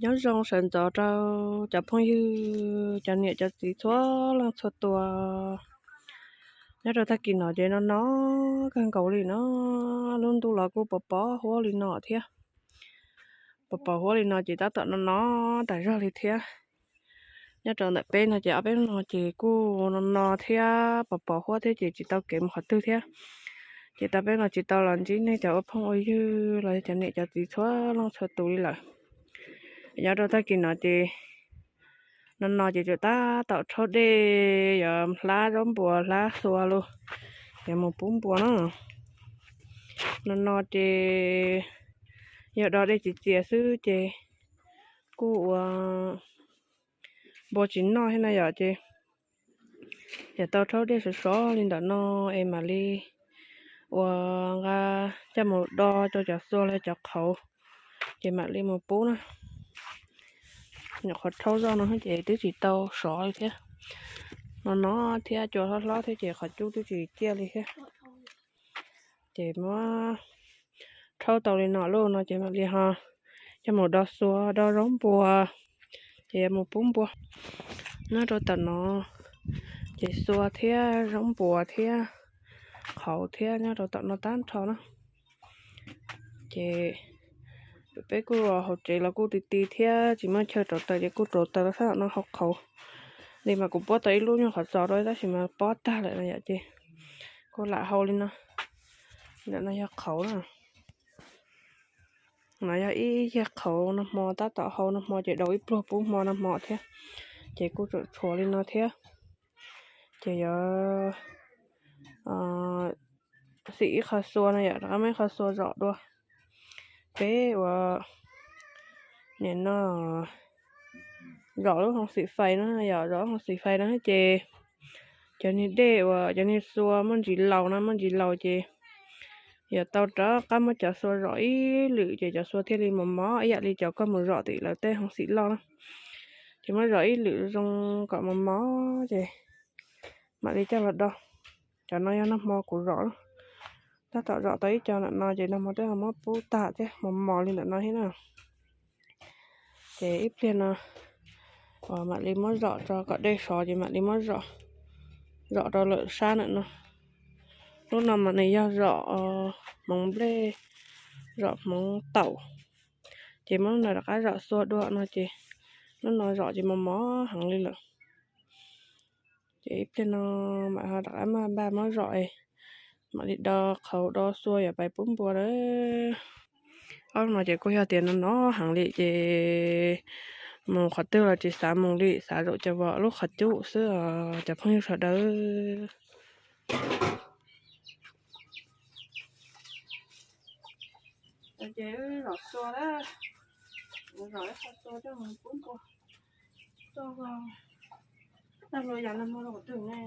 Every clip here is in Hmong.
Nyob zoo sawv ntxov rau cov phooj ywg, cov niam cov txiv txhua leej txhua tus. Nyob rau tag kis no ces no no kawg nkaus li no, lub ntuj los kuj pos pos huab li no thiab. Pos pos huab li no ces tab tom no no tas zog li thiab. Nyob rau ntawm peb no ces ob peb no ces kuj no no thiab, pos pos huab thiab ces tsis tau kev mus qhov twg thiab. Ces tau peb no tsis tau los ntsib nej cov ua phooj ua ywg los yog cov niam cov txiv txhua leej txhua tus li lawm. Nyob rau tag kis no ces no no ces tsuas tab tom rhaub dej yuav hlab zaub npua hlab xua los yuav mus pub npua na. No no ces yog do dej txias txias xwb ces kuj ua npua tsis noj thiab na yom, ces yog tau rhaub dej sov sov li ntawm no es mam li ua nqa coj mus do rau cov xua los cov qhauv, ces mam li mus pub na. Nyuam qhuav rhaub zoj no ces twb tsis tau sov li thiab. No no thiab cua hlob hlob thiab ces qhov cub twb tsis ciaj li thiab. Ces muab rhaub tau li no lawm no ces mam li ho coj mus do xua do zaub npua, ces yuav mus pub npua. Nyob rau tom no ces xua thiab zaub npua thiab qhauv thiab nyob rau tom no tag nrho na. Ces peb kuj hauv tsev los kuj ti ti thiab tsis muaj chaw rauv taws ces kuj rauv taws rau sab tom no hau qhauv. Li mas kuv puab tau ib lub nyuag qhov txos rau tab sis mas pob tag lawm no yom, ces kuj lam hau li no. Ntawm no yog qhauv na. No yog ib yag qhauv nag hmo tab tom hau nag hmo ces daus ib pluag pub hmo nag hmo thiab, ces kuj tseem tshuav li no thiab. Ces yuav xim ib qho xua no yom, rov qab muab ib qho xua zom dua. Peb ua nim no zom lub hoo xim fais no yom, zom lub hoo xim fais no ces cov niag dej uas cov niag xua muaj ntsis laus no, muaj ntsis laus ces yuav tau rov qab muab cov xua zom ib lwm ces cov xua thiaj li mos mos ib yam li cov koj mus zom tim lawv tej hoo xim loj na. Ces muab zom ib lwm zoo kom mos mos ces mam li coj los do. Cov no yog nag hmo kuv zom, tab tom zom tau ib co ntawm no ces nag hmo twb ho muab pub tag thiab, mos mos li ntawm no thiab na. Ces ib pliag no mam li muab zom tso kom dej sov ces mam li muab zom, zom rau lawm sab ntawm no. Lub no mas nws yog zom hmoov nplej, zom hmoov taum, ces muab lub no rov qab zom xua dua no ces lub no zom ces mos mos heev li lawm. Ces ib pliag no mam ho rov qab maj npaj muab zom es mam li do qhauv do xua yuav pais pub npua lawm. Ob lub no ces kuj yog tias no no heev li ces mus qhov twg los tsis xav mus li, xav zaum cov vos lub qhov cub xwb os cov phooj ywg sawv daws. Ces wb zom xua na, zom ib qho xua coj mus pub npua, tag hluas yam nag hmo rau qhov twg ne.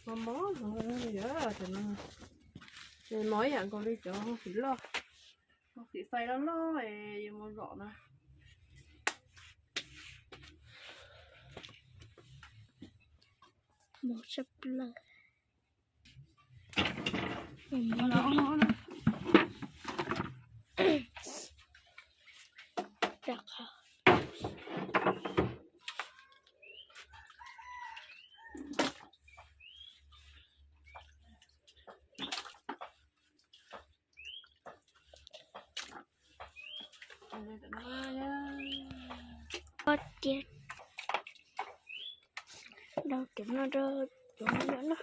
Mos mos, mos ib yam nkaus li cov xim loj, xim xais loj loj es yuav mus zom na. Mos tshaj plaws. Rau cov no rau cov me nyuam noj.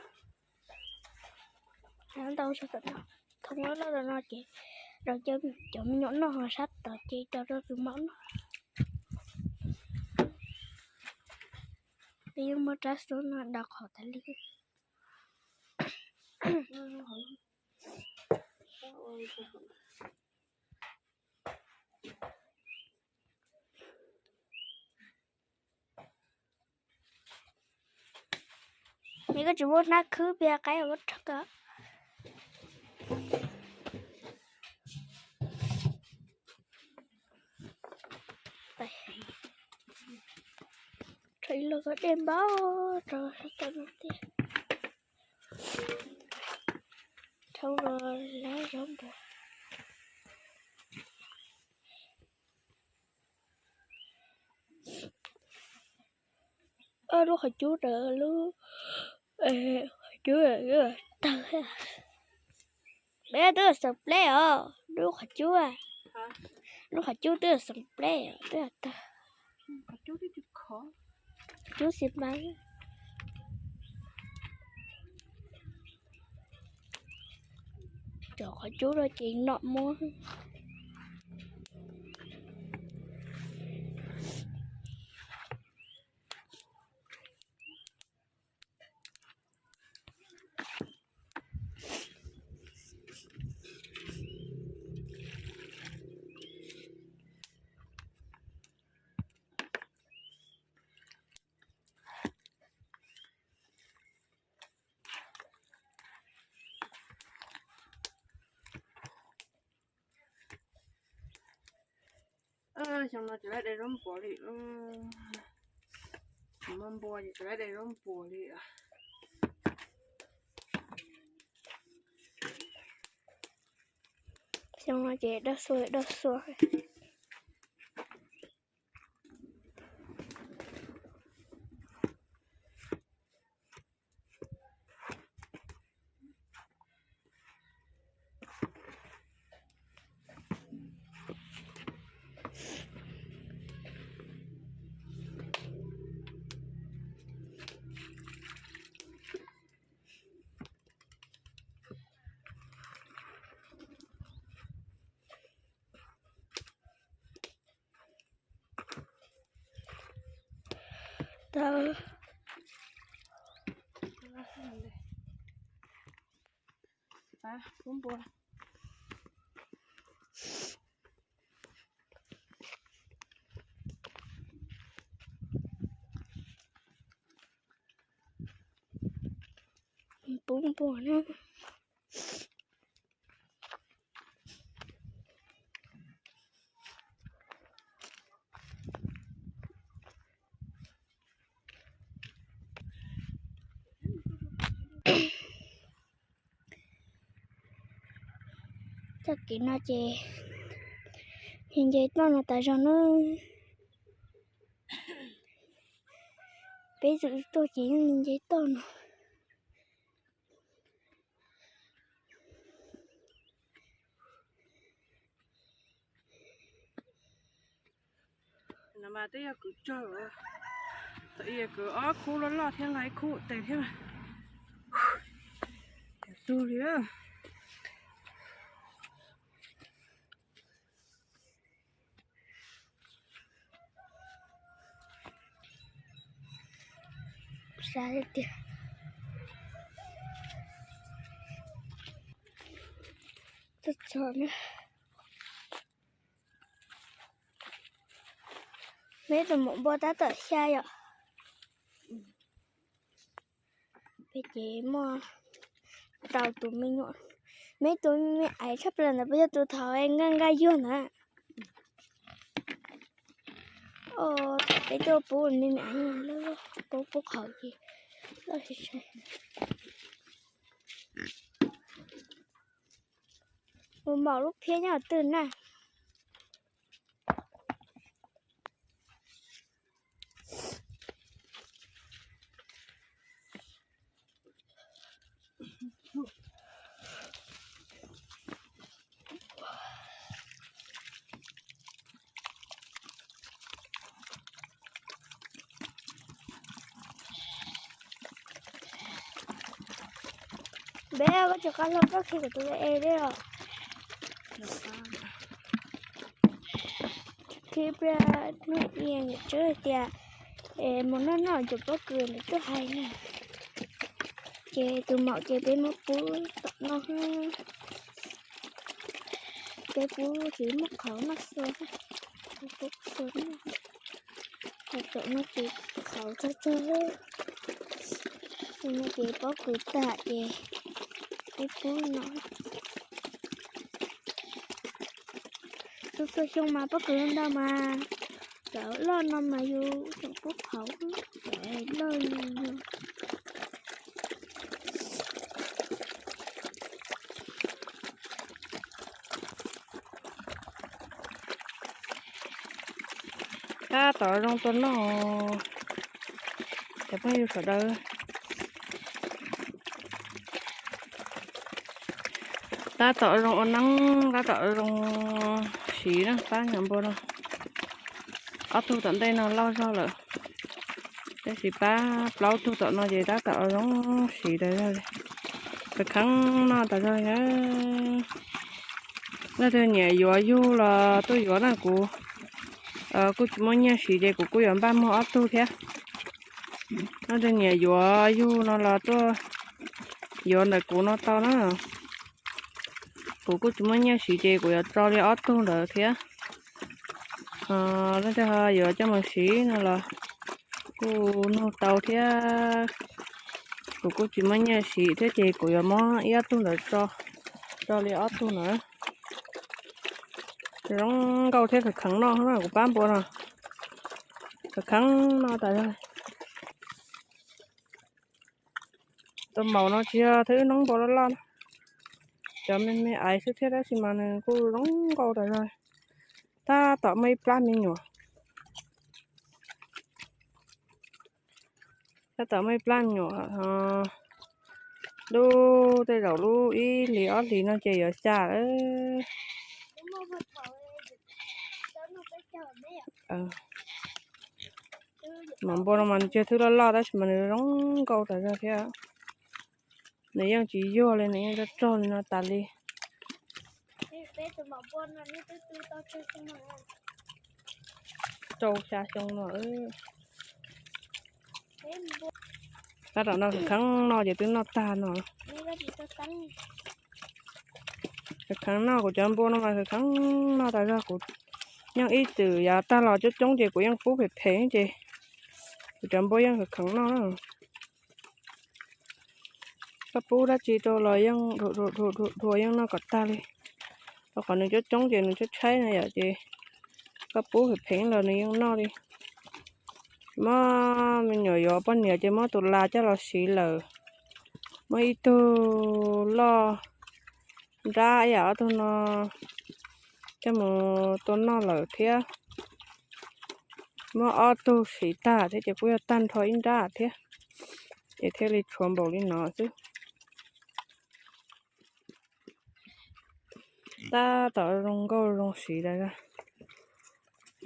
Ntau zog tom no, thoob loj loj tom no ces rau cov me nyuam noj, ho sab tod ces rau rau tus maum noj. Peb yuav muab rab xub no daus qhov tas li. Nws koj tsis muaj hnab khwb pia qaib ua rog ko. Rho ib log dej npau rau sab tom no tiag. Rhaub los lab zaub npua. Ob lub qhov cub ntawd lub qhov cub tawg. Peb twb xeem pleb os, lub qhov cub, lub qhov cub twb xeem pleb twb tawg. Cub xi mas. Cov qhov cub no ces nom muab. Xyoo no tsis laib de zaub npuas li. Tsis muaj npua ces tsis laib de zaub npuas li. Xyoo no ces dawb xua dawb xua. Pub npua. Pub npua na. Txoj kev no ces nce nce toj no tas zog na. Peb txwm tuaj ces yeej nce nce toj no. No mas twb yog kwv tsawg, thaum ub kwv ob khub loj loj thiab nqa ib khub tes thiab mas. Tug li. Sab tiag. Txog txog na. Peb tus maum npua tab tom xya yom. Peb ces muaj rau tus me nyuam, me tus me me aiv tshaj plaws ntawd puas yog tus thaum nqaij nqaij yuag ntawd. Peb tuaj pub me me aiv loj loj, pub pub qhauv ces loj sai sai. Mus maum lub phiab nyob twg na. Npeb, koj tsis qab hlau koj khi kom tus e li os. Khi pliag hnub i niam tswb hais tias mus noj noj cov pob kws ntawd tuaj hais na. Ces tus maum ces peb muab pub tom no, peb pub tsis muaj qhauv noj xua, pub xua noj. Tom no ces qhauv tsawg tsawg, no ces pob kws tag ces peb pub no. Txhua txhua xyoo mas pob kws ntau mas cov loj no mas yus tseem pub qhauv, cov loj li yus. Tab tom zoo tua noj, cov phooj ywg sawv daws. Tab tom zoo ua neeb, tab tom zoo siv na, pab nyuam npua no. Ob tug tom ntej no loj zog lawm, tab sis pab plaub tug tom no ces tab tom zoo siv tas zog li. Khawv kheev noj tas zog li na. Leej twg nyiam yuav yug los tuaj yuav na, kuv kuj tsis muaj nyiaj siv ces kuv kuj yuav npaj muag ob tug thiab. Leej twg nyiam yuav yug no los tuaj yuav ntawm kuv no tau na. Kuv kuj tsis muaj nyiaj siv ces kuv yuav tso li ob tug ntawd thiab. Leej twg ho yuav coj mus siv no los kuj nug tau thiab. Kuv kuj tsis muaj nyiaj siv thiab ces kuv yuav muab ib ob tug ntawd tso, tso li ob tug ntawd. Zoo nkauj thiab khawv kheev noj na, kuv pab npua no khawv kheev noj tas zog. Tus maum no tsis yog thwb noob npua loj loj na, cov me me aiv xwb thiab tab sis mas nws kuj zoo nkauj tas zog. Tab tom muaj ib plab me nyuam, tab tom muaj ib plab me nyuam, lub tej zaum lub ib hlis ob hlis no ces yuav xya lawm. Maum npua no mas nws tsis yog thwb loj loj tab sis mas nws zoo nkauj tas zog thiab. Nws yeej tsis yuag li, nws yeej tsog tsog li no tas li. Rau xya xyoo no. Tab tom no khawv kheev noj ces twb noj tag no. Khawv kheev noj, kuv cov npua no mas khawv kheev noj tas zog. Kuv yeej ib txwm yav tag los coob coob ces kuv yeej pub phem phem ces kuv cov npua yeej khawv kheev noj na. Koj pub dab tsi rau los yeej dhuav dhuav yeej noj kom tag li, rau qhov nws coob coob ces nws tshaib tshaib na yom, ces koj pub phem phem los nws yeej noj li. Muab me nyuam yuav poj niam ces muab tus las coj los siv lawm. Muab ib tug loj nrab ib yam ob tug no coj mus tua noj lawm thiab. Muab ob tug siv tag thiab ces kuj yog tag nrho ib nrab thiab, ces thiaj li tshuav npaum li no xwb. Tab tom zoo nkauj zoo siv tas zog.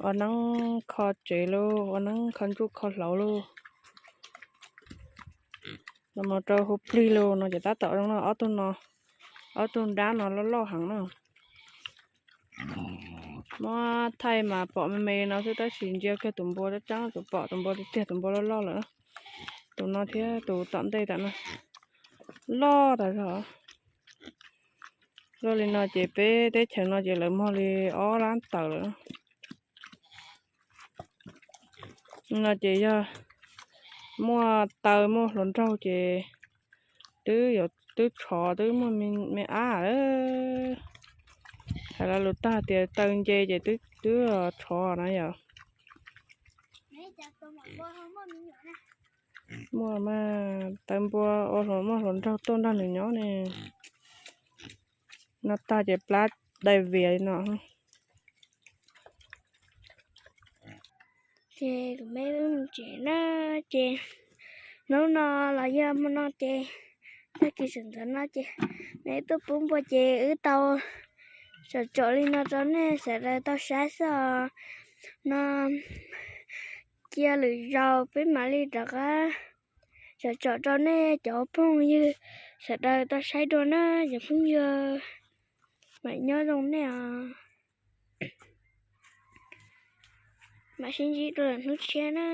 Ua neeb kho tsev lauj, ua neeb kho ntsuj kho hlauv lauj. Los mus rau hu plig lauj no ces tab tom zoo no, ob tug no, ob tug nrab no loj loj heev na. Muab thaij mas pom me me no xwb tab sis ntsia kiag tus npua tseeb tseeb, tus pom tus npua tiag tiag, tus npua loj loj lawm. Tus no thiab tus tom ntej tam no loj tas zog. Luaj li no ces peb teb chaws no ces lawv muag li ob lab tawm lawm. No ces yog muaj taw muaj hluas nraug ces twb yuav twb tshov twb muaj me ab lawm. Hais lo lus tag tias taw nce ces twb tshov na yom. Muaj mas taw npua ua hluas muaj hluas nraug tuaj nrog nws nyob ne. No tag ces plab dai vias li no. Ces kuv me wb mus tsev na, ces hnub no los yog hmo no ces tag kis sawv ntxov no ces me tuaj pub npua ces wb tau tsom tsom li no rau nej sawv daws tau saib xwb os. No cia lwm zaus peb mam li rov qab tsom tsom rau nej cov phooj ywg sawv daws tau saib dua na cov phooj ywg. Mam nyob zoo nej os. Mam sib ntsib dua hnub tshiab na.